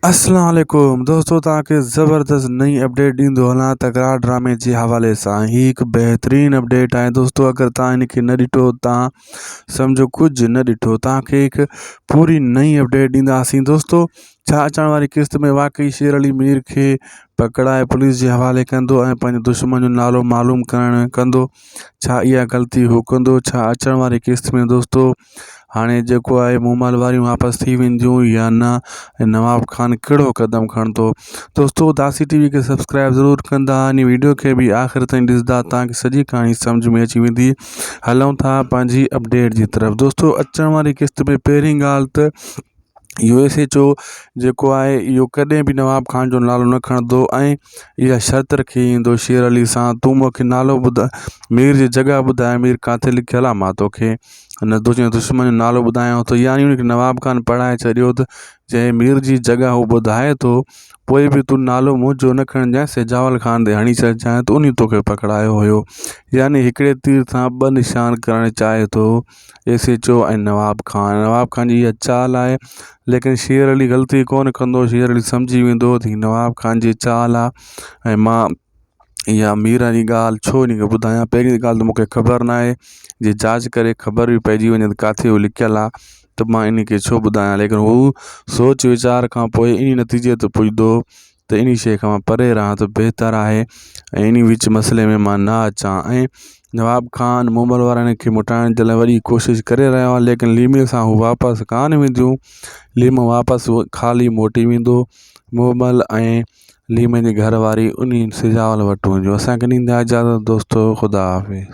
اسلام عليڪم دوستو توهان کي زبردست نئين اپڊيٽ ڏيندو هلان تڪرار ڊرامي جي حوالي سان هي هڪ بهترين اپڊيٽ آهي دوستو اگر توهان هن کي نه ڏٺو توهان سمجهو ڪجهه نه ڏٺو توهان کي هڪ پوري نئين اپڊيٽ ڏينداسين دوستو ڇا اچڻ واري قسط ۾ واقعي شير علي مير کي پڪڙائي پوليس جي حوالي ڪندو ۽ پنهنجي دشمن جو نالو معلوم ڪرڻ ڪندو ڇا اها غلطي هو ڪندو ڇا اچڻ واري قسط ۾ دوستو هاڻي جيڪو آهي مومل واريون واپس ٿي وينديون يا نه ۽ نواب خان ڪهڙو قدم کڻندو دوستو اداسي ٽي وي کي سبسڪرائب ضرور ڪندا ۽ ويڊيو کي به آخر تائين ڏسندا تانکي سڄي ڪهاڻي سمجھ ۾ اچي ويندي هلون ٿا پنهنجي اپڊيٽ جي طرف دوستو اچڻ واري قسط ۾ پهرين ڳالهه ته اهو ايس ايڇ او جيڪو آهي اهو ڪڏهن به نواب خان جو نالو نه کڻندو ۽ اها شرط رکي ايندو شير علي سان تون مونکي نالو ٻڌاء مير جي جڳهه ٻڌاء مير ڪاٿي لکيل آهي مان توکي هن تنهنجي دشمن جو نالو ٻڌايان ٿو يعني هن کي نواب خان پڙهائي ڇڏيو ته جنهن مير جي جڳهه هو ٻڌائي ٿو پوء به تون نالو منهنجو نه کڻجانء سجاول خان تي هڻي ڇڏجانء ته انهي توکي پڪڙايو هيو يعني هڪڙي تير سان ٻه نشان ڪرڻ چاهي ٿو S H O ۽ Nawab Khan Nawab Khan جي اها چال آهي ليڪن شير علي غلطي ڪونه ڪندو شير علي سمجهي ويندو ته هي نواب خان جي چال آهي ۽ مان اها مير جي ڳالهه ڇو ان کي ٻڌايان پهرين ڳالهه ته مون کي خبر نه آهي جي جاچ ڪري خبر به پئجي وڃي ته ڪاٿي اهو لڪيل آهي ته مان ان کي ڇو ٻڌايان ليڪن هو سوچ ويچار کان پوءِ ان نتيجي تي پڄندو ته انهي شيء کان مان پري رهان ته بهتر آهي ۽ انهي وچ مسئلي ۾ مان نه اچان ۽ نواب خان مومل وارن کي موٽائڻ جي لاء وڏي ڪوشش ڪري رهيو آهي ليڪن ليمي سان هو واپس ڪانه وينديون ليمو واپس خالي موٽي ويندو مومل ۽ ليمي جي گهر واري انهي سجاول وٽ هونديون اسان کي ڏيندا اجازت دوستو خدا حافظ.